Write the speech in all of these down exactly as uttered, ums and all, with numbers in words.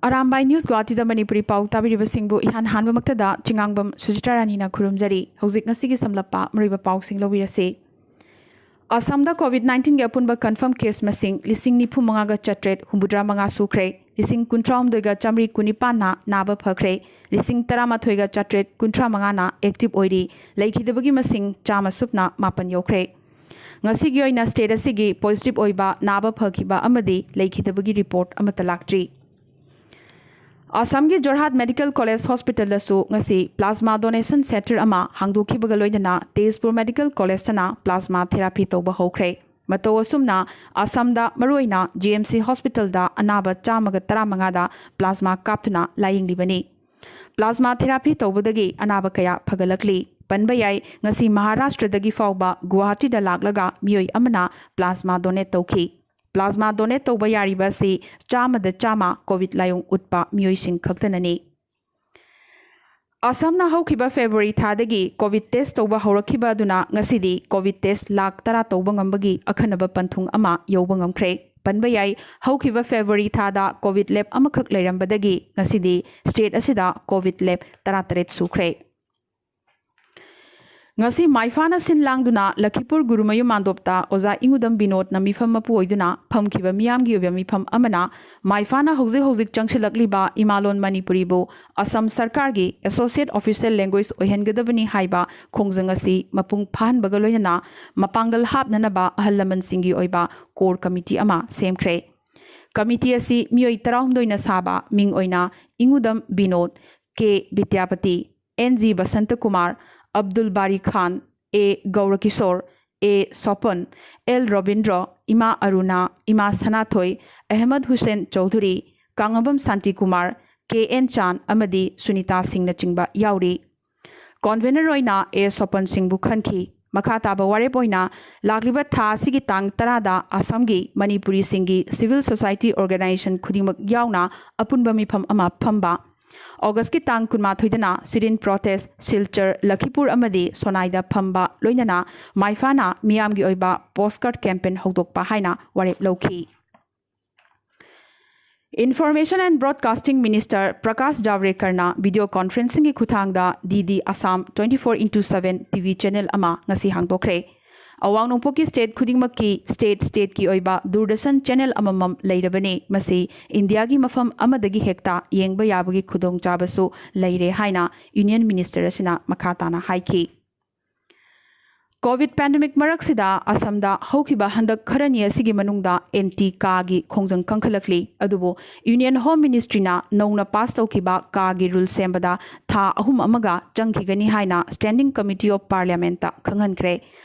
Arambai news ꯒꯨꯋꯥꯍꯥꯇꯤꯗ Manipuri ꯄꯥꯎ ꯇꯥꯕꯤꯔꯤꯕꯁꯤꯡꯕꯨ ꯏꯍꯥꯟ ꯍꯥꯟꯕꯃꯛꯇꯗ ꯆꯤꯉꯥꯡꯕꯝ ꯁꯨꯖꯤꯇꯥ ꯔꯥꯅꯤꯅ ꯈꯨꯔꯨꯝꯖꯔꯤ꯫ ꯍꯧꯖꯤꯛ ꯉꯁꯤꯒꯤ ꯁꯝꯂꯞꯄ ꯃꯔꯨꯑꯣꯏꯕ ꯄꯥꯎꯁꯤꯡ ꯂꯧꯕꯤꯔꯁꯤ꯫ ꯑꯁꯥꯝꯗ ꯀꯣꯚꯤꯗ ꯅꯥꯏꯟꯇꯤꯟꯒꯤ ꯑꯄꯨꯟꯕ ꯀꯟꯐꯥꯔꯝ ꯀꯦꯁ ꯃꯁꯤꯡ ꯂꯤꯁꯤꯡ ꯅꯤꯐꯨ ꯃꯉꯥꯒ ꯆꯥꯇ꯭ꯔꯦꯠ ꯍꯨꯝꯐꯨꯇꯔꯥ ꯃꯉꯥ ꯁꯨꯈ꯭ꯔꯦ꯫ ꯂꯤꯁꯤꯡ ꯀꯨꯟꯊ꯭ꯔꯥ ꯍꯨꯝꯗꯣꯏꯒ ꯆꯥꯃꯔꯤ ꯀꯨꯟꯅꯤꯄꯥꯟꯅ ꯅꯥꯕ ꯐꯈ꯭ꯔꯦ꯫ ꯂꯤꯁꯤꯡ ꯇꯔꯥꯃꯥꯊꯣꯏꯒ ꯆꯥꯇ꯭ꯔꯦꯠ ꯀꯨꯟꯊ꯭ꯔꯥ ꯃꯉꯥꯅ ꯑꯦꯛꯇꯤꯚ ꯑꯣꯏꯔꯤ꯫ ꯂꯩꯈꯤꯗꯕꯒꯤ ꯃꯁꯤꯡ ꯆꯥꯝꯃ ꯁꯨꯞꯅ ꯃꯥꯄꯟ ꯌꯧꯈ꯭ꯔꯦ꯫ ꯉꯁꯤꯒꯤ ꯑꯣꯏꯅ ꯁ꯭ꯇꯦꯠ ꯑꯁꯤꯒꯤ ꯄꯣꯖꯤꯇꯤꯚ ꯑꯣꯏꯕ ꯅꯥꯕ ꯐꯈꯤꯕ ꯑꯃꯗꯤ ꯂꯩꯈꯤꯗꯕꯒꯤ ꯔꯤꯄꯣꯔꯠ ꯑꯃꯠꯇ ꯂꯥꯛꯇ꯭ꯔꯤ꯫ ꯑꯁꯥꯝꯒꯤ ꯖꯣꯔꯍꯥꯠ ꯃꯦꯗꯤꯀꯦꯜ ꯀꯣꯂꯦꯖ ꯍꯣꯁꯄꯤꯇꯥꯜꯗꯁꯨ ꯉꯁꯤ ꯄ꯭ꯂꯥꯖꯃꯥ ꯗꯣꯅꯦꯁꯟ ꯁꯦꯟꯇꯔ ꯑꯃ ꯍꯥꯡꯗꯣꯛꯈꯤꯕꯒ ꯂꯣꯏꯅꯅ ꯇꯦꯖꯄꯨꯔ ꯃꯦꯗꯤꯀꯦꯜ ꯀꯣꯂꯦꯖꯇꯅ ꯄ꯭ꯂꯥꯖꯃꯥ ꯊꯦꯔꯥꯄꯤ ꯇꯧꯕ ꯍꯧꯈ꯭ꯔꯦ꯫ ꯃꯇꯧ ꯑꯁꯨꯝꯅ ꯑꯁꯥꯝꯗ ꯃꯔꯨꯑꯣꯏꯅ ꯖꯤ ꯑꯦꯝ ꯁꯤ ꯍꯣꯁꯄꯤꯇꯥꯜꯗ ꯑꯅꯥꯕ ꯆꯥꯝꯃꯒ ꯇꯔꯥꯃꯉꯥꯗ ꯄ꯭ꯂꯥꯖꯃꯥ ꯀꯥꯞꯇꯨꯅ ꯂꯥꯌꯦꯡꯂꯤꯕꯅꯤ꯫ ꯄ꯭ꯂꯥꯖꯃꯥ ꯊꯦꯔꯥꯄꯤ ꯇꯧꯕꯗꯒꯤ ꯑꯅꯥꯕ ꯀꯌꯥ ꯐꯒꯠꯂꯛꯂꯤ꯫ ꯄꯟꯕ ꯌꯥꯏ, ꯉꯁꯤ ꯃꯍꯥꯔꯥꯁꯇ꯭ꯔꯗꯒꯤ ꯐꯥꯎꯕ ꯒꯨꯋꯥꯍꯥꯇꯤꯗ ꯂꯥꯛꯂꯒ ꯃꯤꯑꯣꯏ ꯑꯃꯅ ꯄ꯭ꯂꯥꯖꯃꯥ ꯗꯣꯅꯦꯠ ꯇꯧꯈꯤ꯫ ꯄ꯭ꯂꯥꯖꯃꯥ ꯗꯣꯅꯦꯠ ꯇꯧꯕ ꯌꯥꯔꯤꯕ ꯑꯁꯤ ꯆꯥꯝꯃꯗ ꯆꯥꯝꯃ ꯀꯣꯚꯤꯗ ꯂꯥꯏꯑꯣꯡ ꯎꯠꯄ ꯃꯤꯑꯣꯏꯁꯤꯡ ꯈꯛꯇꯅꯅꯤ꯫ ꯑꯁꯥꯝꯅ ꯍꯧꯈꯤꯕ ꯐꯦꯕ꯭ꯔꯨꯋꯥꯔꯤ ꯊꯥꯗꯒꯤ ꯀꯣꯚꯤꯗ ꯇꯦꯁ ꯇꯧꯕ ꯍꯧꯔꯛꯈꯤꯕ ꯑꯗꯨꯅ ꯉꯁꯤꯗꯤ ꯀꯣꯚꯤꯗ ꯇꯦꯁ ꯂꯥꯈ ꯇꯔꯥ ꯇꯧꯕ ꯉꯝꯕꯒꯤ ꯑꯈꯟꯅꯕ ꯄꯟꯊꯨꯡ ꯑꯃ ꯌꯧꯕ ꯉꯝꯈ꯭ꯔꯦ꯫ ꯄꯟꯕ ꯌꯥꯏ, ꯍꯧꯈꯤꯕ ꯐꯦꯕ꯭ꯔꯨꯋꯥꯔꯤ ꯊꯥꯗ ꯀꯣꯚꯤꯗ ꯂꯦꯕ ꯑꯃꯈꯛ ꯂꯩꯔꯝꯕꯗꯒꯤ ꯉꯁꯤꯗꯤ ꯁ꯭ꯇꯦꯠ ꯑꯁꯤꯗ ꯀꯣꯚꯤꯗ ꯂꯦꯕ ꯇꯔꯥꯇꯔꯦꯠ ꯁꯨꯈ꯭ꯔꯦ꯫ ꯉꯁꯤ ꯃꯥꯏꯐꯥꯅ ꯁꯤꯟ ꯂꯥꯡꯗꯨꯅ ꯂꯈꯤꯄꯨꯔ ꯒꯨꯔꯨꯃꯌꯨꯝ ꯃꯥꯟꯗꯣꯞꯇ ꯑꯣꯖꯥ ꯏꯉꯨꯗꯝ ꯕꯤꯅꯣꯗꯅ ꯃꯤꯐꯝ ꯃꯄꯨ ꯑꯣꯏꯗꯨꯅ ꯐꯝꯈꯤꯕ ꯃꯤꯌꯥꯝꯒꯤ ꯑꯣꯏꯕ ꯃꯤꯐꯝ ꯑꯃꯅ ꯃꯥꯏꯐꯥꯅ ꯍꯧꯖꯤꯛ ꯍꯧꯖꯤꯛ ꯆꯪꯁꯤꯜꯂꯛꯂꯤꯕ ꯏꯃꯥꯂꯣꯟ ꯃꯅꯤꯄꯨꯔꯤꯕꯨ ꯑꯁꯥꯝ ꯁꯔꯀꯥꯔꯒꯤ ꯑꯦꯁꯣꯁꯤꯌꯦꯠ ꯑꯣꯐꯤꯁꯤꯌꯦꯜ ꯂꯦꯡꯒ꯭ꯋꯦꯖ ꯑꯣꯏꯍꯟꯒꯗꯕꯅꯤ ꯍꯥꯏꯕ ꯈꯣꯡꯖꯪ ꯑꯁꯤ ꯃꯄꯨꯡ ꯐꯥꯍꯟꯕꯒ ꯂꯣꯏꯅꯅ ꯃꯄꯥꯡꯒꯜ ꯍꯥꯞꯅꯅꯕ ꯑꯍꯜ ꯂꯃꯟꯁꯤꯡꯒꯤ ꯑꯣꯏꯕ ꯀꯣꯔ ꯀꯃꯤꯇꯤ ꯑꯃ ꯁꯦꯝꯈ꯭ꯔꯦ꯫ ꯀꯃꯤꯇꯤ ꯑꯁꯤ ꯃꯤꯑꯣꯏ ꯇꯔꯥꯍꯨꯝꯗꯣꯏꯅ ꯁꯥꯕ ꯃꯤꯡ ꯑꯣꯏꯅ ꯏꯉꯨꯗꯝ Binod, K Bidyapati, N G Basantakumar, Abdul Bari Khan, A Gourkishor, A Sopan, L Robindro, ꯏꯃꯥ ꯑꯔꯨꯅꯥ, ꯏꯃꯥ ꯁꯅꯥꯊꯣꯏ, ꯑꯍꯃꯗ ꯍꯨꯁꯦꯟ ꯆꯧꯙꯨꯔꯤ, ꯀꯥꯡꯉꯕꯝ ꯁꯥꯟꯇꯤꯀꯨꯃꯥꯔ, ꯀꯦ ꯑꯦꯟ ꯆꯥꯟ ꯑꯃꯗꯤ ꯁꯨꯅꯤꯇꯥ ꯁꯤꯡꯅꯆꯤꯡꯕ ꯌꯥꯎꯔꯤ꯫ ꯀꯣꯟꯚꯦꯅꯔ ꯑꯣꯏꯅ ꯑꯦ ꯁꯣꯄꯟ ꯁꯤꯡꯕꯨ ꯈꯟꯈꯤ꯫ ꯃꯈꯥ ꯇꯥꯕ ꯋꯥꯔꯦꯞ ꯑꯣꯏꯅ ꯂꯥꯛꯂꯤꯕ ꯊꯥ ꯑꯁꯤꯒꯤ ꯇꯥꯡ ꯇꯔꯥꯗ ꯑꯁꯥꯝꯒꯤ ꯃꯅꯤꯄꯨꯔꯤꯁꯤꯡꯒꯤ ꯁꯤꯚꯤꯜ ꯁꯣꯁꯥꯏꯇꯤ ꯑꯣꯔꯒꯅꯥꯏꯖꯦꯁꯟ ꯈꯨꯗꯤꯡꯃꯛ ꯌꯥꯎꯅ ꯑꯄꯨꯟꯕ ꯃꯤꯐꯝ ꯑꯃ ꯐꯝꯕ꯫ ꯑꯣꯒꯁꯀꯤ ꯇꯥꯡ ꯀꯨꯟꯃꯥꯊꯣꯏꯗꯅ ꯁꯤꯠ ꯏꯟ ꯄ꯭ꯔꯣꯇꯦꯁ ꯁꯤꯜꯆꯔ, ꯂꯈꯤꯄꯨꯔ ꯑꯃꯗꯤ ꯁꯣꯅꯥꯏꯗ ꯐꯝꯕ, ꯂꯣꯏꯅꯅ ꯃꯥꯏꯐꯥꯅ ꯃꯤꯌꯥꯝꯒꯤ ꯑꯣꯏꯕ ꯄꯣꯁꯀꯥꯔꯗ ꯀꯦꯝꯄꯦꯟ ꯍꯧꯗꯣꯛꯄ ꯍꯥꯏꯅ ꯋꯥꯔꯦꯞ ꯂꯧꯈꯤ꯫ Information and Broadcasting Minister Prakash Javadekar ꯅ video conferencing ꯒꯤ ꯈꯨꯠꯊꯥꯡꯗ D D Assam twenty four into seven T V channel ꯑꯃ ꯉꯁꯤ ꯍꯥꯡꯗꯣꯛꯈ꯭ꯔꯦ꯫ ꯑꯋꯥꯡ ꯅꯣꯡꯄꯣꯛꯀꯤ state ꯈꯨꯗꯤꯡꯃꯛꯀꯤ state state ꯀꯤ ꯑꯣꯏꯕ Doordarshan channel ꯑꯃꯃꯝ ꯂꯩꯔꯕꯅꯤ꯫ ꯃꯁꯤ ꯏꯟꯗꯤꯌꯥꯒꯤ ꯃꯐꯝ ꯑꯃꯗꯒꯤ ꯍꯦꯛꯇ ꯌꯦꯡꯕ ꯌꯥꯕꯒꯤ ꯈꯨꯗꯣꯡꯆꯥꯕꯁꯨ ꯂꯩꯔꯦ ꯍꯥꯏꯅ Union Minister ꯑꯁꯤꯅ ꯃꯈꯥ ꯇꯥꯅ ꯍꯥꯏꯈꯤ꯫ COVID pandemic ꯃꯔꯛꯁꯤꯗ ꯑꯁꯥꯝꯗ ꯍꯧꯈꯤꯕ ꯍꯟꯗꯛ ꯈꯔꯅꯤ ꯑꯁꯤꯒꯤ ꯃꯅꯨꯡꯗ anti ꯀꯥꯒꯤ ꯈꯣꯡꯖꯪ ꯀꯟꯈꯠꯂꯛꯂꯤ꯫ ꯑꯗꯨꯕꯨ Union Home Ministry ꯅ ꯅꯧꯅ pass ꯇꯧꯈꯤꯕ ꯀꯥꯒꯤ rule ꯁꯦꯝꯕꯗ ꯊꯥ ꯑꯍꯨꯝ ꯑꯃꯒ ꯆꯪꯈꯤꯒꯅꯤ ꯍꯥꯏꯅ Standing Committee of Parliament ꯇ ꯈꯪꯍꯟꯈ꯭ꯔꯦ꯫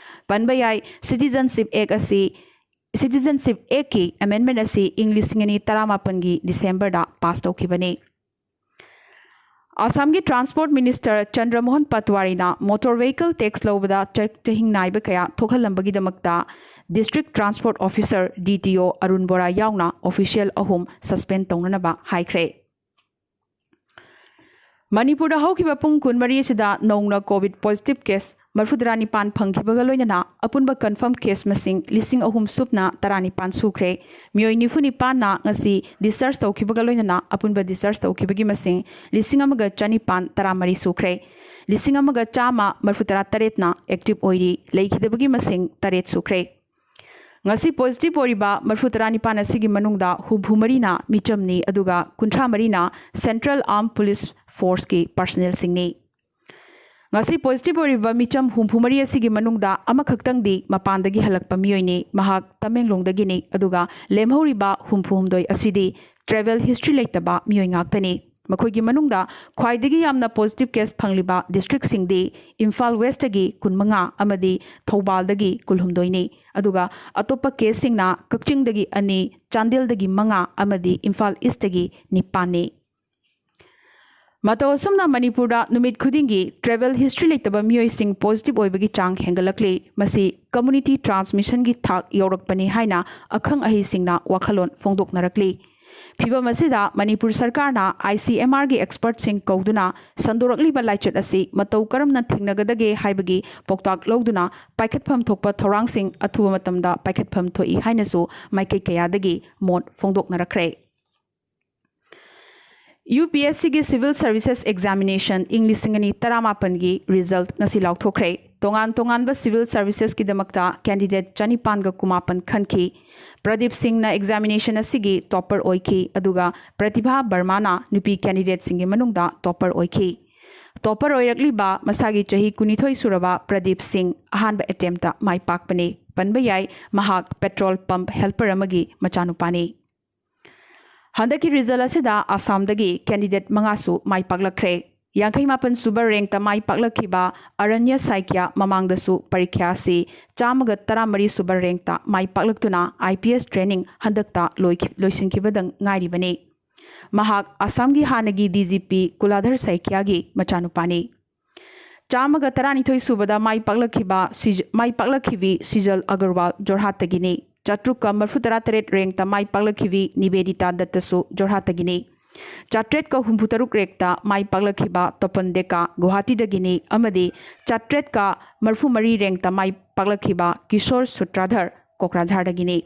ꯄꯟꯕ ꯌꯥꯏ, Citizenship Act ꯑꯁꯤ, Citizenship Act ꯀꯤ amendment ꯑꯁꯤ ꯏꯪ ꯂꯤꯁꯤꯡ ꯑꯅꯤ ꯇꯔꯥꯃꯥꯄꯟꯒꯤ December ꯗ pass ꯇꯧꯈꯤꯕꯅꯤ꯫ ꯑꯁꯥꯝꯒꯤ Transport Minister ꯆꯟꯗ꯭ꯔꯃꯣꯍꯟ ꯄꯠꯋꯥꯔꯤꯅ motor vehicle tax ꯂꯧꯕꯗ ꯆ-, ꯆꯍꯤꯡ ꯅꯥꯏꯕ ꯀꯌꯥ ꯊꯣꯛꯍꯜꯂꯝꯕꯒꯤꯗꯃꯛꯇ District Transport Officer, D T O, Arun ꯕꯣꯔꯥ ꯌꯥꯎꯅ official ꯑꯍꯨꯝ suspend ꯇꯧꯅꯅꯕ ꯍꯥꯏꯈ꯭ꯔꯦ꯫ ꯃꯅꯤꯄꯨꯔꯗ ꯍꯧꯈꯤꯕ ꯄꯨꯡ ꯀꯨꯟꯃꯔꯤ ꯑꯁꯤꯗ ꯅꯧꯅ COVID positive case ꯃꯔꯤꯐꯨꯇꯔꯥ ꯅꯤꯄꯥꯟ ꯐꯪꯈꯤꯕꯒ ꯂꯣꯏꯅꯅ ꯑꯄꯨꯟꯕ confirm case ꯃꯁꯤꯡ ꯂꯤꯁꯤꯡ ꯑꯍꯨꯝ ꯁꯨꯞꯅ ꯇꯔꯥꯅꯤꯄꯥꯟ ꯁꯨꯈ꯭ꯔꯦ꯫ ꯃꯤꯑꯣꯏ ꯅꯤꯐꯨ ꯅꯤꯄꯥꯟꯅ ꯉꯁꯤ discharge ꯇꯧꯈꯤꯕꯒ ꯂꯣꯏꯅꯅ ꯑꯄꯨꯟꯕ discharge ꯇꯧꯈꯤꯕꯒꯤ ꯃꯁꯤꯡ ꯂꯤꯁꯤꯡ ꯑꯃꯒ ꯆꯅꯤꯄꯥꯟ ꯇꯔꯥꯃꯔꯤ ꯁꯨꯈ꯭ꯔꯦ꯫ ꯂꯤꯁꯤꯡ ꯑꯃꯒ ꯆꯥꯝꯃ ꯃꯔꯤꯐꯨꯇꯔꯥ ꯇꯔꯦꯠꯅ active ꯑꯣꯏꯔꯤ꯫ ꯂꯩꯈꯤꯗꯕꯒꯤ ꯃꯁꯤꯡ ꯇꯔꯦꯠ ꯁꯨꯈ꯭ꯔꯦ꯫ ꯉꯁꯤ positive ꯑꯣꯏꯔꯤꯕ ꯃꯔꯤꯐꯨꯇꯔꯥ ꯅꯤꯄꯥꯟ ꯑꯁꯤꯒꯤ ꯃꯅꯨꯡꯗ ꯍꯨꯝꯐꯨ ꯃꯔꯤꯅ ꯃꯤꯆꯝꯅꯤ, ꯑꯗꯨꯒ ꯀꯨꯟꯊ꯭ꯔꯥ ꯃꯔꯤꯅ Central Armed Police Force ꯀꯤ personnel ꯁꯤꯡꯅꯤ꯫ ꯉꯁꯤ positive ꯑꯣꯏꯔꯤꯕ ꯃꯤꯆꯝ ꯍꯨꯝꯐꯨ ꯃꯔꯤ ꯑꯁꯤꯒꯤ ꯃꯅꯨꯡꯗ ꯑꯃꯈꯛꯇꯪꯗꯤ ꯃꯄꯥꯟꯗꯒꯤ ꯍꯜꯂꯛꯄ ꯃꯤꯑꯣꯏꯅꯤ, ꯃꯍꯥꯛ ꯇꯃꯦꯡꯂꯣꯡꯗꯒꯤꯅꯤ, ꯑꯗꯨꯒ ꯂꯦꯝꯍꯧꯔꯤꯕ ꯍꯨꯝꯐꯨ ꯍꯨꯝꯗꯣꯏ ꯑꯁꯤꯗꯤ travel history ꯂꯩꯇꯕ ꯃꯤꯑꯣꯏ ꯉꯥꯛꯇꯅꯤ꯫ ꯃꯈꯣꯏꯒꯤ ꯃꯅꯨꯡꯗ ꯈ꯭ꯋꯥꯏꯗꯒꯤ ꯌꯥꯝꯅ positive case ꯐꯪꯂꯤꯕ district ꯁꯤꯡꯗꯤ ꯏꯝꯐꯥꯜ West ꯇꯒꯤ ꯀꯨꯟꯃꯉꯥ ꯑꯃꯗꯤ ꯊꯧꯕꯥꯜꯗꯒꯤ ꯀꯨꯟꯍꯨꯝꯗꯣꯏꯅꯤ꯫ ꯑꯗꯨꯒ ꯑꯇꯣꯞꯄ case ꯁꯤꯡꯅ ꯀꯛꯆꯤꯡꯗꯒꯤ ꯑꯅꯤ, ꯆꯥꯟꯗꯦꯜꯗꯒꯤ ꯃꯉꯥ ꯑꯃꯗꯤ ꯏꯝꯐꯥꯜ East ꯇꯒꯤ ꯅꯤꯄꯥꯟꯅꯤ꯫ ꯃꯇꯧ ꯑꯁꯨꯝꯅ ꯃꯅꯤꯄꯨꯔꯗ ꯅꯨꯃꯤꯠ ꯈꯨꯗꯤꯡꯒꯤ travel history ꯂꯩꯇꯕ ꯃꯤꯑꯣꯏꯁꯤꯡ positive ꯑꯣꯏꯕꯒꯤ ꯆꯥꯡ ꯍꯦꯟꯒꯠꯂꯛꯂꯤ꯫ ꯃꯁꯤ community transmission ꯒꯤ ꯊꯥꯛ ꯌꯧꯔꯛꯄꯅꯤ ꯍꯥꯏꯅ ꯑꯈꯪ ꯑꯍꯩꯁꯤꯡꯅ ꯋꯥꯈꯜꯂꯣꯟ ꯐꯣꯡꯗꯣꯛꯅꯔꯛꯂꯤ꯫ ꯐꯤꯚꯝ ꯑꯁꯤꯗ ꯃꯅꯤꯄꯨꯔ ꯁꯔꯀꯥꯔꯅ I C M R ꯒꯤ expert ꯁꯤꯡ ꯀꯧꯗꯨꯅ ꯁꯟꯗꯣꯔꯛꯂꯤꯕ ꯂꯥꯏꯆꯠ ꯑꯁꯤ ꯃꯇꯧ ꯀꯔꯝꯅ ꯊꯦꯡꯅꯒꯗꯒꯦ ꯍꯥꯏꯕꯒꯤ ꯄꯥꯎꯇꯥꯛ ꯂꯧꯗꯨꯅ ꯄꯥꯏꯈꯠꯐꯝ ꯊꯣꯛꯄ ꯊꯧꯔꯥꯡꯁꯤꯡ ꯑꯊꯨꯕ ꯃꯇꯝꯗ ꯄꯥꯏꯈꯠꯐꯝ ꯊꯣꯛꯏ ꯍꯥꯏꯅꯁꯨ ꯃꯥꯏꯀꯩ ꯀꯌꯥꯗꯒꯤ ꯃꯣꯠ ꯐꯣꯡꯗꯣꯛꯅꯔꯛꯈ꯭ꯔꯦ꯫ UPSCꯒꯤ Civil Services Examination ꯏꯪ ꯂꯤꯁꯤꯡ ꯑꯅꯤ ꯇꯔꯥꯃꯥꯄꯟꯒꯤ result ꯉꯁꯤ ꯂꯥꯎꯊꯣꯛꯈ꯭ꯔꯦ꯫ ꯇꯣꯉꯥꯟ ꯇꯣꯉꯥꯟꯕ civil servicesꯀꯤꯗꯃꯛꯇ candidate ꯆꯅꯤꯄꯥꯟꯒ ꯀꯨꯟꯃꯥꯄꯟ ꯈꯟꯈꯤ꯫ ꯄ꯭ꯔꯗꯤꯞ ꯁꯤꯡꯅ examination ꯑꯁꯤꯒꯤ topper ꯑꯣꯏꯈꯤ, ꯑꯗꯨꯒ ꯄ꯭ꯔꯇꯤꯚꯥ ꯕꯔꯃꯥꯅ ꯅꯨꯄꯤ candidateꯁꯤꯡꯒꯤ ꯃꯅꯨꯡꯗ topper ꯑꯣꯏꯈꯤ꯫ Topper ꯑꯣꯏꯔꯛꯂꯤꯕ ꯃꯁꯥꯒꯤ ꯆꯍꯤ ꯀꯨꯟꯅꯤꯊꯣꯏ ꯁꯨꯔꯕ ꯄ꯭ꯔꯗꯤꯞ ꯁꯤꯡ ꯑꯍꯥꯟꯕ attemptꯇ ꯃꯥꯏ ꯄꯥꯛꯄꯅꯤ꯫ ꯄꯟꯕ ꯌꯥꯏ, ꯃꯍꯥꯛ petrol pump helper ꯑꯃꯒꯤ ꯃꯆꯥꯅꯨꯄꯥꯅꯤ꯫ ꯍꯟꯗꯛꯀꯤ result ꯑꯁꯤꯗ ꯑꯁꯥꯝꯗꯒꯤ candidate ꯃꯉꯥꯁꯨ ꯃꯥꯏ ꯄꯥꯛꯂꯛꯈ꯭ꯔꯦ꯫ ꯌꯥꯡꯈꯩ ꯃꯥꯄꯟ ꯁꯨꯕ rankꯇ ꯃꯥꯏ ꯄꯥꯛꯂꯛꯈꯤꯕ ꯑꯔꯟꯌ ꯁꯥꯏꯀ꯭ꯌ ꯃꯃꯥꯡꯗꯁꯨ ꯄꯔꯤꯈ꯭ꯌꯥ ꯑꯁꯤ ꯆꯥꯝꯃꯒ ꯇꯔꯥꯃꯔꯤ ꯁꯨꯕ rankꯇ ꯃꯥꯏ ꯄꯥꯛꯂꯛꯇꯨꯅ IPS training ꯍꯟꯗꯛꯇ ꯂꯣꯏꯈꯤ-, ꯂꯣꯏꯁꯤꯟꯈꯤꯕꯗ ꯉꯥꯏꯔꯤꯕꯅꯤ꯫ ꯃꯍꯥꯛ ꯑꯁꯥꯝꯒꯤ ꯍꯥꯟꯅꯒꯤ DGP ꯀꯨꯂꯥꯙꯔ ꯁꯥꯏꯀ꯭ꯌꯒꯤ ꯃꯆꯥꯅꯨꯄꯥꯅꯤ꯫ ꯆꯥꯝꯃꯒ ꯇꯔꯥꯅꯤꯊꯣꯏ ꯁꯨꯕꯗ ꯃꯥꯏ ꯄꯥꯛꯂꯛꯈꯤꯕ ꯁꯤꯖ-, ꯃꯥꯏ ꯄꯥꯛꯂꯛꯈꯤꯕꯤ ꯁꯤꯖꯜ ꯑꯒꯔꯋꯥꯜ ꯖꯣꯔꯍꯥꯠꯇꯒꯤꯅꯤ꯫ ꯆꯥꯇ꯭ꯔꯨꯛꯀ ꯃꯔꯐꯨꯇꯔꯥ ꯇꯔꯦꯠ rankꯇ ꯃꯥꯏ ꯄꯥꯛꯂꯛꯈꯤꯕꯤ ꯅꯤꯕꯦꯗꯤꯇꯥ ꯗꯠꯇꯁꯨ ꯖꯣꯔꯍꯥꯠꯇꯒꯤꯅꯤ꯫ ꯆꯥꯇ꯭ꯔꯦꯠꯀ ꯍꯨꯝꯐꯨꯇꯔꯨꯛ rankꯇ ꯃꯥꯏ ꯄꯥꯛꯂꯛꯈꯤꯕ ꯇꯣꯄꯟ ꯗꯦꯀꯥ ꯒꯨꯋꯥꯍꯥꯇꯤꯗꯒꯤꯅꯤ ꯑꯃꯗꯤ ꯆꯥꯇ꯭ꯔꯦꯠꯀ ꯃꯔꯐꯨꯃꯔꯤ rankꯇ ꯃꯥꯏ ꯄꯥꯛꯂꯛꯈꯤꯕ ꯀꯤꯁꯣꯔ ꯁꯨꯇ꯭ꯔꯥꯙꯔ ꯀꯣꯀ꯭ꯔꯥꯖꯥꯔꯗꯒꯤꯅꯤ꯫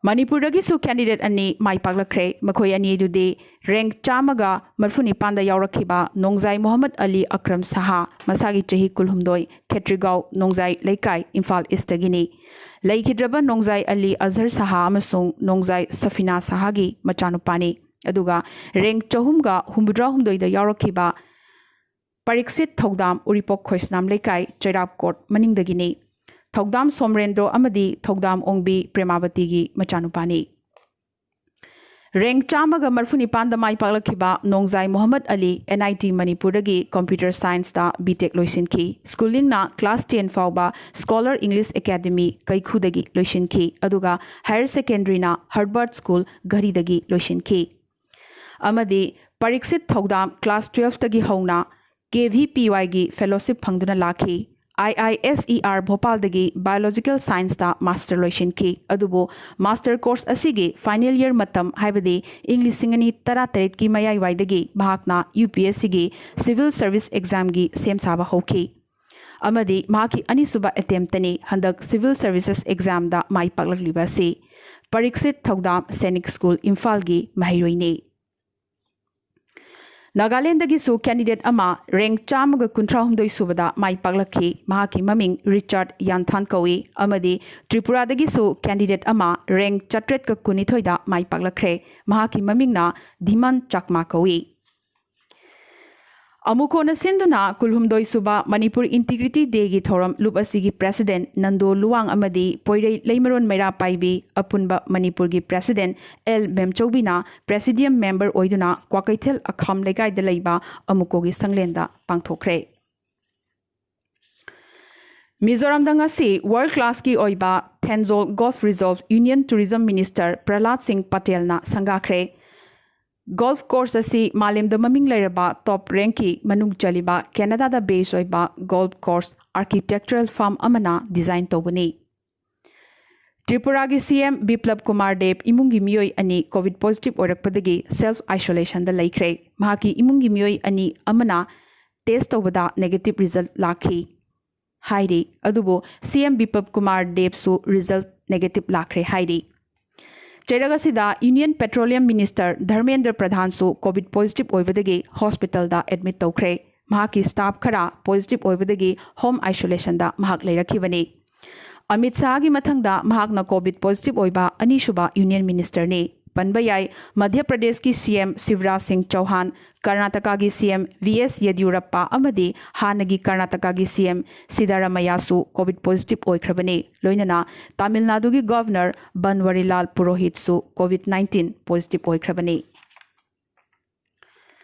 ꯃꯅꯤꯄꯨꯔꯗꯒꯤꯁꯨ candidate ꯑꯅꯤ ꯃꯥꯏ ꯄꯥꯛꯂꯛꯈ꯭ꯔꯦ꯫ ꯃꯈꯣꯏ ꯑꯅꯤ ꯑꯗꯨꯗꯤ rank ꯆꯥꯝꯃꯒ ꯃꯔꯐꯨꯅꯤꯄꯥꯟꯗ ꯌꯥꯎꯔꯛꯈꯤꯕ ꯅꯣꯡꯖꯥꯏ ꯃꯣꯍꯝꯃꯗ ꯑꯂꯤ ꯑꯀ꯭ꯔꯝ ꯁꯍꯥ, ꯃꯁꯥꯒꯤ ꯆꯍꯤ ꯀꯨꯟꯍꯨꯝꯗꯣꯏ, ꯈꯦꯇ꯭ꯔꯤꯒꯥꯎ ꯅꯣꯡꯖꯥꯏ ꯂꯩꯀꯥꯏ, ꯏꯝꯐꯥꯜ ꯏꯁꯇꯒꯤꯅꯤ꯫ ꯂꯩꯈꯤꯗ꯭ꯔꯕ ꯅꯣꯡꯖꯥꯏ ꯑꯂꯤ ꯑꯖꯍꯔ ꯁꯍꯥ ꯑꯃꯁꯨꯡ ꯅꯣꯡꯖꯥꯏ ꯁꯐꯤꯅꯥ ꯁꯍꯥꯒꯤ ꯃꯆꯥꯅꯨꯄꯥꯅꯤ꯫ ꯑꯗꯨꯒ rank ꯆꯍꯨꯝꯒ ꯍꯨꯝꯐꯨꯇꯔꯥꯍꯨꯝꯗꯣꯏꯗ ꯌꯥꯎꯔꯛꯈꯤꯕ ꯄꯔꯤꯛꯁꯤꯠ ꯊꯧꯗꯥꯝ, ꯎꯔꯤꯄꯣꯛ ꯈꯣꯏꯁꯅꯥꯝ ꯂꯩꯀꯥꯏ, ꯆꯩꯔꯥꯞꯀꯣꯠ ꯃꯅꯤꯡꯗꯒꯤꯅꯤ꯫ ꯊꯧꯗꯥꯝ ꯁꯣꯝꯔꯦꯟꯗ꯭ꯔꯣ ꯑꯃꯗꯤ ꯊꯧꯗꯥꯝ ꯑꯣꯡꯕꯤ ꯄ꯭ꯔꯦꯃꯥꯕꯇꯤꯒꯤ ꯃꯆꯥꯅꯨꯄꯥꯅꯤ꯫ Rank ꯆꯥꯝꯃꯒ ꯃꯔꯐꯨꯅꯤꯄꯥꯟꯗ ꯃꯥꯏ ꯄꯥꯛꯂꯛꯈꯤꯕ ꯅꯣꯡꯖꯥꯏ ꯃꯣꯍꯝꯃꯗ ꯑꯂꯤ NIT ꯃꯅꯤꯄꯨꯔꯗꯒꯤ computer scienceꯇ B.Tech ꯂꯣꯏꯁꯤꯟꯈꯤ꯫ Schoolingꯅ class ten ꯐꯥꯎꯕ Scholar English Academy ꯀꯩꯈꯨꯗꯒꯤ ꯂꯣꯏꯁꯤꯟꯈꯤ, ꯑꯗꯨꯒ higher secondary ꯅ Herbert School ꯘꯔꯤꯗꯒꯤ ꯂꯣꯏꯁꯤꯟꯈꯤ꯫ ꯑꯃꯗꯤ ꯄꯔꯤꯛꯁꯤꯠ ꯊꯧꯗꯥꯝ class twelveꯇꯒꯤ ꯍꯧꯅ KVPYꯒꯤ fellowship ꯐꯪꯗꯨꯅ ꯂꯥꯛꯈꯤ꯫ IISER ꯚꯣꯄꯥꯜꯗꯒꯤ Biological Scienceꯇ master ꯂꯣꯏꯁꯤꯟꯈꯤ꯫ ꯑꯗꯨꯕꯨ master course ꯑꯁꯤꯒꯤ final year ꯃꯇꯝ, ꯍꯥꯏꯕꯗꯤ ꯏꯪ ꯂꯤꯁꯤꯡ ꯑꯅꯤ ꯇꯔꯥꯇꯔꯦꯠꯀꯤ ꯃꯌꯥꯏꯋꯥꯏꯗꯒꯤ ꯃꯍꯥꯛꯅ UPSCꯒꯤ Civil Service Examꯒꯤ ꯁꯦꯝ ꯁꯥꯕ ꯍꯧꯈꯤ꯫ ꯑꯃꯗꯤ ꯃꯍꯥꯛꯀꯤ ꯑꯅꯤꯁꯨꯕ attemptꯇꯅꯤ ꯍꯟꯗꯛ Civil Services Examꯗ ꯃꯥꯏ ꯄꯥꯛꯂꯛꯂꯤꯕ ꯑꯁꯤ꯫ ꯄꯔꯤꯛꯁꯤꯠ ꯊꯧꯗꯥꯝ Sainik School ꯏꯝꯐꯥꯜꯒꯤ ꯃꯍꯩꯔꯣꯏꯅꯤ꯫ ꯅꯥꯒꯥꯂꯦꯟꯗꯒꯤꯁꯨ candidate ꯑꯃ rank ꯆꯥꯝꯃꯒ ꯀꯨꯟꯊ꯭ꯔꯥ ꯍꯨꯝꯗꯣꯏ ꯁꯨꯕꯗ ꯃꯥꯏ ꯄꯥꯛꯂꯛꯈꯤ꯫ ꯃꯍꯥꯛꯀꯤ ꯃꯃꯤꯡ ꯔꯤꯆꯥꯔꯗ ꯌꯥꯟꯊꯥꯟ ꯀꯧꯏ꯫ ꯑꯃꯗꯤ ꯇ꯭ꯔꯤꯄꯨꯔꯥꯗꯒꯤꯁꯨ candidate ꯑꯃ rank ꯆꯥꯇ꯭ꯔꯦꯠꯀ ꯀꯨꯟꯅꯤꯊꯣꯏꯗ ꯃꯥꯏ ꯄꯥꯛꯂꯛꯈ꯭ꯔꯦ꯫ ꯃꯍꯥꯛꯀꯤ ꯃꯃꯤꯡꯅ ꯙꯤꯃꯥꯟ ꯆꯥꯛꯃꯥ ꯀꯧꯏ꯫ ꯑꯃꯨꯀꯣꯅ ꯁꯤꯟꯗꯨꯅ ꯀꯨꯟꯍꯨꯝꯗꯣꯏ ꯁꯨꯕ ꯃꯅꯤꯄꯨꯔ Integrity Dayꯒꯤ ꯊꯧꯔꯝ ꯂꯨꯞ ꯑꯁꯤꯒꯤ president ꯅꯟꯗꯣ ꯂꯨꯋꯥꯡ ꯑꯃꯗꯤ ꯄꯣꯏꯔꯩ ꯂꯩꯃꯔꯣꯟ ꯃꯩꯔꯥ ꯄꯥꯏꯕꯤ ꯑꯄꯨꯟꯕ ꯃꯅꯤꯄꯨꯔꯒꯤ president ꯑꯦꯜ ꯃꯦꯝꯆꯧꯕꯤꯅ presiding member ꯑꯣꯏꯗꯨꯅ ꯀ꯭ꯋꯥꯀꯩꯊꯦꯜ ꯑꯈꯥꯝ ꯂꯩꯀꯥꯏꯗ ꯂꯩꯕ ꯑꯃꯨꯀꯣꯒꯤ ꯁꯪꯂꯦꯟꯗ ꯄꯥꯡꯊꯣꯛꯈ꯭ꯔꯦ꯫ ꯃꯤꯖꯣꯔꯥꯝꯗ ꯉꯁꯤ world classꯀꯤ ꯑꯣꯏꯕ ꯊꯦꯟꯖꯣꯜ Golf Resort Union Tourism Minister ꯄ꯭ꯔꯍꯂꯥꯗ ꯁꯤꯡ ꯄꯇꯦꯜꯅ ꯁꯪꯒꯥꯈ꯭ꯔꯦ꯫ Golf course ꯑꯁꯤ ꯃꯥꯂꯦꯝꯗ ꯃꯃꯤꯡ ꯂꯩꯔꯕ top rankꯀꯤ ꯃꯅꯨꯡ ꯆꯜꯂꯤꯕ ꯀꯦꯅꯗꯥꯗ base ꯑꯣꯏꯕ golf course architectural firm ꯑꯃꯅ design ꯇꯧꯕꯅꯤ꯫ ꯇ꯭ꯔꯤꯄꯨꯔꯥꯒꯤ CM ꯕꯤꯄ꯭ꯂꯕ ꯀꯨꯃꯥꯔ ꯗꯦꯕ ꯏꯃꯨꯡꯒꯤ ꯃꯤꯑꯣꯏ ꯑꯅꯤ COVID positive ꯑꯣꯏꯔꯛꯄꯗꯒꯤ self isolationꯗ ꯂꯩꯈ꯭ꯔꯦ꯫ ꯃꯍꯥꯛꯀꯤ ꯏꯃꯨꯡꯒꯤ ꯃꯤꯑꯣꯏ ꯑꯅꯤ ꯑꯃꯅ test ꯇꯧꯕꯗ negative result ꯂꯥꯛꯈꯤ ꯍꯥꯏꯔꯤ꯫ ꯑꯗꯨꯕꯨ CM ꯕꯤꯄ꯭ꯂꯕ ꯀꯨꯃꯥꯔ ꯗꯦꯕꯁꯨ result negative ꯂꯥꯛꯈ꯭ꯔꯦ ꯍꯥꯏꯔꯤ꯫ ꯆꯩꯔꯛ ꯑꯁꯤꯗ Union Petroleum Minister Dharmendra ꯄ꯭ꯔꯙꯥꯟꯁꯨ COVID positive ꯑꯣꯏꯕꯗꯒꯤ hospitalꯗ admit ꯇꯧꯈ꯭ꯔꯦ꯫ ꯃꯍꯥꯛꯀꯤ staff ꯈꯔ positive ꯑꯣꯏꯕꯗꯒꯤ home isolationꯗ ꯃꯍꯥꯛ ꯂꯩꯔꯛꯈꯤꯕꯅꯤ꯫ ꯑꯃꯤꯠ ꯁꯥꯍꯒꯤ ꯃꯊꯪꯗ ꯃꯍꯥꯛꯅ COVID positive ꯑꯣꯏꯕ ꯑꯅꯤꯁꯨꯕ Union Ministerꯅꯤ꯫ ꯄꯟꯕ ꯌꯥꯏ, ꯃꯙ꯭ꯌ ꯄ꯭ꯔꯗꯦꯁꯀꯤ CM ꯁꯤꯕꯔꯥꯖ ꯁꯤꯡ ꯆꯧꯍꯥꯟ, ꯀꯔꯅꯥꯇꯀꯥꯒꯤ CM V S ꯌꯦꯗꯤꯌꯨꯔꯞꯄ ꯑꯃꯗꯤ ꯍꯥꯟꯅꯒꯤ ꯀꯔꯅꯥꯇꯀꯥꯒꯤ CM ꯁꯤꯗꯥꯔꯥꯃꯩꯌꯥꯁꯨ COVID positive ꯑꯣꯏꯈ꯭ꯔꯕꯅꯤ꯫ ꯂꯣꯏꯅꯅ ꯇꯥꯃꯤꯜ ꯅꯥꯗꯨꯒꯤ Governor Banwarilal ꯄꯨꯔꯣꯍꯤꯠꯁꯨ COVID nineteen positive ꯑꯣꯏꯈ꯭ꯔꯕꯅꯤ꯫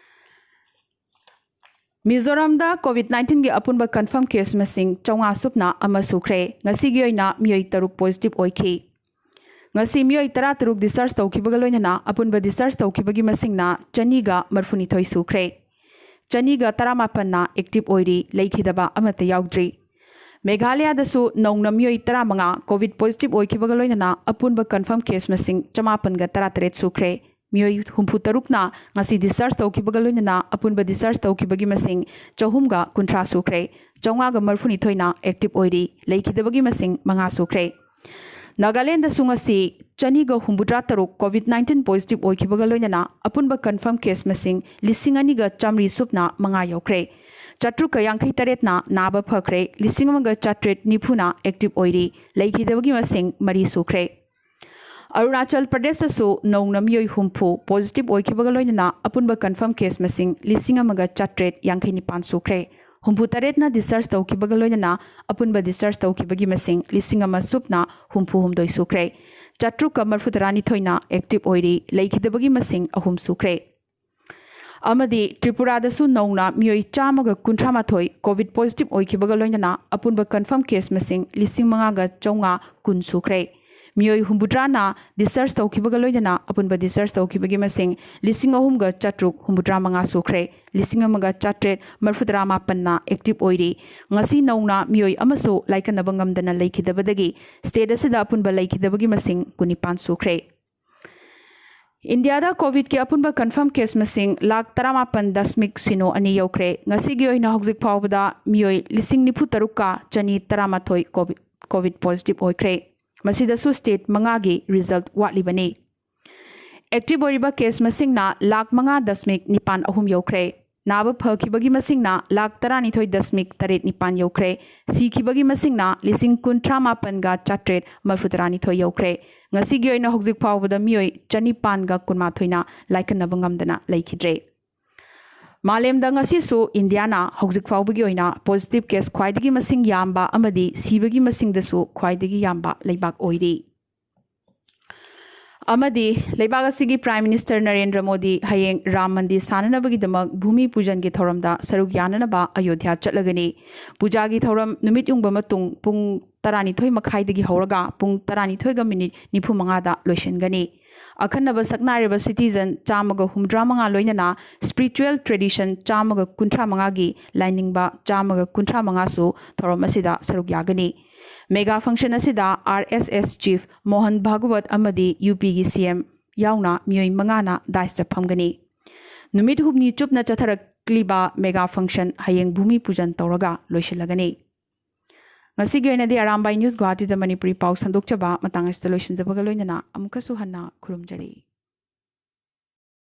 ꯃꯤꯖꯣꯔꯥꯝꯗ COVID nineteenꯒꯤ ꯑꯄꯨꯟꯕ confirm case ꯃꯁꯤꯡ ꯆꯥꯝꯃꯉꯥ ꯁꯨꯞꯅ ꯑꯃ ꯁꯨꯈ꯭ꯔꯦ꯫ ꯉꯁꯤꯒꯤ ꯑꯣꯏꯅ ꯃꯤꯑꯣꯏ ꯇꯔꯨꯛ positive ꯑꯣꯏꯈꯤ꯫ ꯉꯁꯤ ꯃꯤꯑꯣꯏ ꯇꯔꯥꯇꯔꯨꯛ discharge ꯇꯧꯈꯤꯕꯒ ꯂꯣꯏꯅꯅ ꯑꯄꯨꯟꯕ discharge ꯇꯧꯈꯤꯕꯒꯤ ꯃꯁꯤꯡꯅ ꯆꯅꯤꯒ ꯃꯔꯤꯐꯨꯅꯤꯊꯣꯏ ꯁꯨꯈ꯭ꯔꯦ꯫ ꯆꯅꯤꯒ ꯇꯔꯥꯃꯥꯄꯟꯅ active ꯑꯣꯏꯔꯤ, ꯂꯩꯈꯤꯗꯕ ꯑꯃꯠꯇ ꯌꯥꯎꯗ꯭ꯔꯤ꯫ ꯃꯦꯘꯥꯂꯌꯥꯗꯁꯨ ꯅꯧꯅ ꯃꯤꯑꯣꯏ ꯇꯔꯥꯃꯉꯥ COVID positive ꯑꯣꯏꯈꯤꯕꯒ ꯂꯣꯏꯅꯅ ꯑꯄꯨꯟꯕ confirm case ꯃꯁꯤꯡ ꯆꯃꯥꯄꯟꯒ ꯇꯔꯥꯇꯔꯦꯠ ꯁꯨꯈ꯭ꯔꯦ꯫ ꯃꯤꯑꯣꯏ ꯍꯨꯝꯐꯨꯇꯔꯨꯛꯅ ꯉꯁꯤ discharge ꯇꯧꯈꯤꯕꯒ ꯂꯣꯏꯅꯅ ꯑꯄꯨꯟꯕ discharge ꯇꯧꯈꯤꯕꯒꯤ ꯃꯁꯤꯡ ꯆꯍꯨꯝꯒ ꯀꯨꯟꯊ꯭ꯔꯥ ꯁꯨꯈ꯭ꯔꯦ꯫ ꯆꯥꯝꯃꯉꯥꯒ ꯃꯔꯤꯐꯨꯅꯤꯊꯣꯏꯅ active ꯑꯣꯏꯔꯤ, ꯂꯩꯈꯤꯗꯕꯒꯤ ꯃꯁꯤꯡ ꯃꯉꯥ ꯁꯨꯈ꯭ꯔꯦ꯫ ꯅꯥꯒꯥꯂꯦꯟꯗꯁꯨ ꯉꯁꯤ ꯆꯅꯤꯒ ꯍꯨꯝꯐꯨꯇꯔꯥ ꯇꯔꯨꯛ COVID nineteen positive ꯑꯣꯏꯈꯤꯕꯒ ꯂꯣꯏꯅꯅ ꯑꯄꯨꯟꯕ confirm case ꯃꯁꯤꯡ ꯂꯤꯁꯤꯡ ꯑꯅꯤꯒ ꯆꯥꯃꯔꯤ ꯁꯨꯞꯅ ꯃꯉꯥ ꯌꯧꯈ꯭ꯔꯦ꯫ ꯆꯥꯇ꯭ꯔꯨꯛꯀ ꯌꯥꯡꯈꯩ ꯇꯔꯦꯠꯅ ꯅꯥꯕ ꯐꯈ꯭ꯔꯦ, ꯂꯤꯁꯤꯡ ꯑꯃꯒ ꯆꯥꯇ꯭ꯔꯦꯠ ꯅꯤꯐꯨꯅ active ꯑꯣꯏꯔꯤ, ꯂꯩꯈꯤꯗꯕꯒꯤ ꯃꯁꯤꯡ ꯃꯔꯤ ꯁꯨꯈ꯭ꯔꯦ꯫ ꯑꯔꯨꯅꯥꯆꯜ ꯄ꯭ꯔꯗꯦꯁꯇꯁꯨ ꯅꯧꯅ ꯃꯤꯑꯣꯏ ꯍꯨꯝꯐꯨ positive ꯑꯣꯏꯈꯤꯕꯒ ꯂꯣꯏꯅꯅ ꯑꯄꯨꯟꯕ confirm case ꯃꯁꯤꯡ ꯂꯤꯁꯤꯡ ꯑꯃꯒ ꯆꯥꯇ꯭ꯔꯦꯠ ꯌꯥꯡꯈꯩ ꯅꯤꯄꯥꯟ ꯁꯨꯈ꯭ꯔꯦ꯫ ꯍꯨꯝꯐꯨ ꯇꯔꯦꯠꯅ discharge ꯇꯧꯈꯤꯕꯒ ꯂꯣꯏꯅꯅ ꯑꯄꯨꯟꯕ discharge ꯇꯧꯈꯤꯕꯒꯤ ꯃꯁꯤꯡ ꯂꯤꯁꯤꯡ ꯑꯃ ꯁꯨꯞꯅ ꯍꯨꯝꯐꯨ ꯍꯨꯝꯗꯣꯏ ꯁꯨꯈ꯭ꯔꯦ꯫ ꯆꯥꯇ꯭ꯔꯨꯛꯀ ꯃꯔꯤꯐꯨ ꯇꯔꯥꯅꯤꯊꯣꯏꯅ active ꯑꯣꯏꯔꯤ, ꯂꯩꯈꯤꯗꯕꯒꯤ ꯃꯁꯤꯡ ꯑꯍꯨꯝ ꯁꯨꯈ꯭ꯔꯦ꯫ ꯑꯃꯗꯤ ꯇ꯭ꯔꯤꯄꯨꯔꯥꯗꯁꯨ ꯅꯧꯅ ꯃꯤꯑꯣꯏ ꯆꯥꯝꯃꯒ ꯀꯨꯟꯊ꯭ꯔꯥ ꯃꯥꯊꯣꯏ COVID positive ꯑꯣꯏꯈꯤꯕꯒ ꯂꯣꯏꯅꯅ ꯑꯄꯨꯟꯕ confirm case ꯃꯁꯤꯡ ꯂꯤꯁꯤꯡ ꯃꯉꯥꯒ ꯆꯥꯝꯃꯉꯥ ꯀꯨꯟ ꯁꯨꯈ꯭ꯔꯦ꯫ ꯃꯤꯑꯣꯏ ꯍꯨꯝꯐꯨꯇꯔꯥꯅ discharge ꯇꯧꯈꯤꯕꯒ ꯂꯣꯏꯅꯅ ꯑꯄꯨꯟꯕ discharge ꯇꯧꯈꯤꯕꯒꯤ ꯃꯁꯤꯡ ꯂꯤꯁꯤꯡ ꯑꯍꯨꯝꯒ ꯆꯥꯇ꯭ꯔꯨꯛ ꯍꯨꯝꯐꯨꯇꯔꯥ ꯃꯉꯥ ꯁꯨꯈ꯭ꯔꯦ꯫ ꯂꯤꯁꯤꯡ ꯑꯃꯒ ꯆꯥꯇ꯭ꯔꯦꯠ ꯃꯔꯤꯐꯨꯇꯔꯥ ꯃꯥꯄꯟꯅ active ꯑꯣꯏꯔꯤ꯫ ꯉꯁꯤ ꯅꯧꯅ ꯃꯤꯑꯣꯏ ꯑꯃꯁꯨ ꯂꯥꯏꯀꯠꯅꯕ ꯉꯝꯗꯅ ꯂꯩꯈꯤꯗꯕꯗꯒꯤ state ꯑꯁꯤꯗ ꯑꯄꯨꯟꯕ ꯂꯩꯈꯤꯗꯕꯒꯤ ꯃꯁꯤꯡ ꯀꯨꯟꯅꯤꯄꯥꯟ ꯁꯨꯈ꯭ꯔꯦ꯫ ꯏꯟꯗꯤꯌꯥꯗ COVIDꯀꯤ ꯑꯄꯨꯟꯕ confirm case ꯃꯁꯤꯡ ꯂꯥꯈ ꯇꯔꯥꯃꯥꯄꯟ ꯗꯁꯃꯤꯛ ꯁꯤꯅꯣ ꯑꯅꯤ ꯌꯧꯈ꯭ꯔꯦ꯫ ꯉꯁꯤꯒꯤ ꯑꯣꯏꯅ ꯍꯧꯖꯤꯛ ꯐꯥꯎꯕꯗ ꯃꯤꯑꯣꯏ ꯂꯤꯁꯤꯡ ꯅꯤꯐꯨ ꯇꯔꯨꯛꯀ ꯆꯅꯤ ꯇꯔꯥꯃꯥꯊꯣꯏ COVID positive ꯑꯣꯏꯈ꯭ꯔꯦ꯫ ꯃꯁꯤꯗꯁꯨ state ꯃꯉꯥꯒꯤ result ꯋꯥꯠꯂꯤꯕꯅꯤ꯫ Active ꯑꯣꯏꯔꯤꯕ case ꯃꯁꯤꯡꯅ ꯂꯥꯈ ꯃꯉꯥ ꯗꯁꯃꯤꯛ ꯅꯤꯄꯥꯟ ꯑꯍꯨꯝ ꯌꯧꯈ꯭ꯔꯦ꯫ ꯅꯥꯕ ꯐꯈꯤꯕꯒꯤ ꯃꯁꯤꯡꯅ ꯂꯥꯈ ꯇꯔꯥꯅꯤꯊꯣꯏ ꯗꯁꯃꯤꯛ ꯇꯔꯦꯠ ꯅꯤꯄꯥꯟ ꯌꯧꯈ꯭ꯔꯦ꯫ ꯁꯤꯈꯤꯕꯒꯤ ꯃꯁꯤꯡꯅ ꯂꯤꯁꯤꯡ ꯀꯨꯟꯊ꯭ꯔꯥ ꯃꯥꯄꯟꯒ ꯆꯥꯇ꯭ꯔꯦꯠ ꯃꯔꯤꯐꯨ ꯇꯔꯥꯅꯤꯊꯣꯏ ꯌꯧꯈ꯭ꯔꯦ꯫ ꯉꯁꯤꯒꯤ ꯑꯣꯏꯅ ꯍꯧꯖꯤꯛ ꯐꯥꯎꯕꯗ ꯃꯤꯑꯣꯏ ꯆꯅꯤꯄꯥꯟꯒ ꯀꯨꯟꯃꯥꯊꯣꯏꯅ ꯂꯥꯏꯀꯠꯅꯕ ꯉꯝꯗꯅ ꯂꯩꯈꯤꯗ꯭ꯔꯦ꯫ ꯃꯥꯂꯦꯝꯗ ꯉꯁꯤꯁꯨ ꯏꯟꯗꯤꯌꯥꯅ ꯍꯧꯖꯤꯛ ꯐꯥꯎꯕꯒꯤ ꯑꯣꯏꯅ positive case ꯈ꯭ꯋꯥꯏꯗꯒꯤ ꯃꯁꯤꯡ ꯌꯥꯝꯕ ꯑꯃꯗꯤ ꯁꯤꯕꯒꯤ ꯃꯁꯤꯡꯗꯁꯨ ꯈ꯭ꯋꯥꯏꯗꯒꯤ ꯌꯥꯝꯕ ꯂꯩꯕꯥꯛ ꯑꯣꯏꯔꯤ꯫ ꯑꯃꯗꯤ ꯂꯩꯕꯥꯛ ꯑꯁꯤꯒꯤ Prime Minister ꯅꯔꯦꯟꯗ꯭ꯔ ꯃꯣꯗꯤ ꯍꯌꯦꯡ ꯔꯥꯝ ꯃꯟꯗꯤꯔ ꯁꯥꯅꯅꯕꯒꯤꯗꯃꯛ ꯚꯨꯃꯤ ꯄꯨꯖꯟꯒꯤ ꯊꯧꯔꯝꯗ ꯁꯔꯨꯛ ꯌꯥꯅꯅꯕ ꯑꯌꯣꯙ꯭ꯌꯥ ꯆꯠꯂꯒꯅꯤ꯫ ꯄꯨꯖꯥꯒꯤ ꯊꯧꯔꯝ ꯅꯨꯃꯤꯠ ꯌꯨꯡꯕ ꯃꯇꯨꯡ ꯄꯨꯡ ꯇꯔꯥꯅꯤꯊꯣꯏ ꯃꯈꯥꯏꯗꯒꯤ ꯍꯧꯔꯒ ꯄꯨꯡ ꯇꯔꯥꯅꯤꯊꯣꯏꯒ ꯃꯤꯅꯤꯠ ꯅꯤꯐꯨ ꯃꯉꯥꯗ ꯂꯣꯏꯁꯤꯟꯒꯅꯤ꯫ ꯑꯈꯟꯅꯕ ꯁꯛꯅꯥꯏꯔꯕ citizen ꯆꯥꯝꯃꯒ ꯍꯨꯝꯗ꯭ꯔꯥ ꯃꯉꯥ ꯂꯣꯏꯅꯅ spiritual tradition ꯆꯥꯝꯃꯒ ꯀꯨꯟꯊ꯭ꯔꯥ ꯃꯉꯥꯒꯤ ꯂꯥꯏꯅꯤꯡꯕ ꯆꯥꯝꯃꯒ ꯀꯨꯟꯊ꯭ꯔꯥ ꯃꯉꯥꯁꯨ ꯊꯧꯔꯝ ꯑꯁꯤꯗ ꯁꯔꯨꯛ ꯌꯥꯒꯅꯤ꯫ Mega function ꯑꯁꯤꯗ RSS chief ꯃꯣꯍꯟ ꯚꯥꯒꯋꯠ ꯑꯃꯗꯤ UPꯒꯤ CM ꯌꯥꯎꯅ ꯃꯤꯑꯣꯏ ꯃꯉꯥꯅ dais ꯐꯝꯒꯅꯤ꯫ ꯅꯨꯃꯤꯠ ꯍꯨꯝꯅꯤ ꯆꯨꯞꯅ ꯆꯠꯊꯔꯛꯂꯤꯕ mega function ꯍꯌꯦꯡ ꯚꯨꯃꯤ ꯄꯨꯖꯟ ꯇꯧꯔꯒ ꯂꯣꯏꯁꯤꯜꯂꯒꯅꯤ꯫ ꯉꯁꯤꯒꯤ ꯑꯣꯏꯅꯗꯤ ꯑꯔꯥꯝꯕꯥꯏ ꯅ꯭ꯌꯨꯁ ꯒꯨꯋꯥꯍꯥꯇꯤꯗ ꯃꯅꯤꯄꯨꯔꯤ ꯄꯥꯎ ꯁꯟꯗꯣꯛꯆꯕ ꯃꯇꯥꯡ ꯑꯁꯤꯗ ꯂꯣꯏꯁꯤꯟꯖꯕꯒ ꯂꯣꯏꯅꯅ ꯑꯃꯨꯛꯀꯁꯨ ꯍꯟꯅ ꯈꯨꯔꯨꯝꯖꯔꯤ꯫